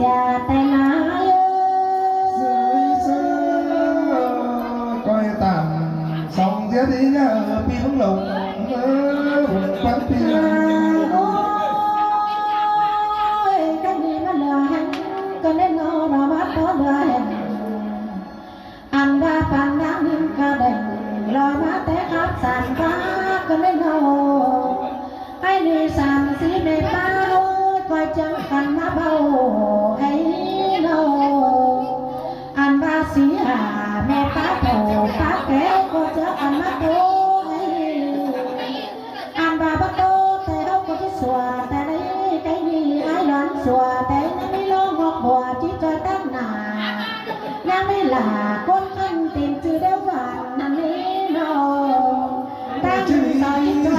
ເສຍແຕ່ນາເອີຍ ເຊີຍເຊີຍ ກໍໃຫ້ຕາມສອງເທື່ອທີ່ເດີ ປີເບິ່ງລົງເອີ ບຸນປັນປີ ໂອ້ຍ ກັນນີ້ມັນເຫຼືອແຮງ ກໍເນັ້ນເອົາເນາະ ມາຕໍ່ເຫຼືອແຮງ ອັນວ່າປານນາງນິນກະໄດ້ ລໍມາແຕ່ກັບສາມຟ້າ ກໍເລີຍເວົ້າ ໄອ້ນີ້ສາມສີ່ແມ່ປ້າເອີຍ ຂ້ອຍຈັ່ງກັນມາເວົ້າໄອ້ນ້ອງ ອັນວ່າສີ່ຫ້າແມ່ປ້າເຖົ້າປ້າແກ່ ກໍເຈີກັນມາໂຕໄອ້ ອັນວ່າບໍ່ໂຕແຕ່ເຮົາກໍຊິຊົ່ວ ແຕ່ໃນໃນນີ້ອ້າຍຫຼອນຊົ່ວ ແຕ່ຍັງມີລອງຮອກບົວຈິດຈອຍຕັ້ງໜ້າ ຍັງມີຫຼ້າຄົນຄັນຕີນຈື່ເດີຫວານນັ້ນນີ້ນ້ອງ ຕັ້ງໃຈຈອ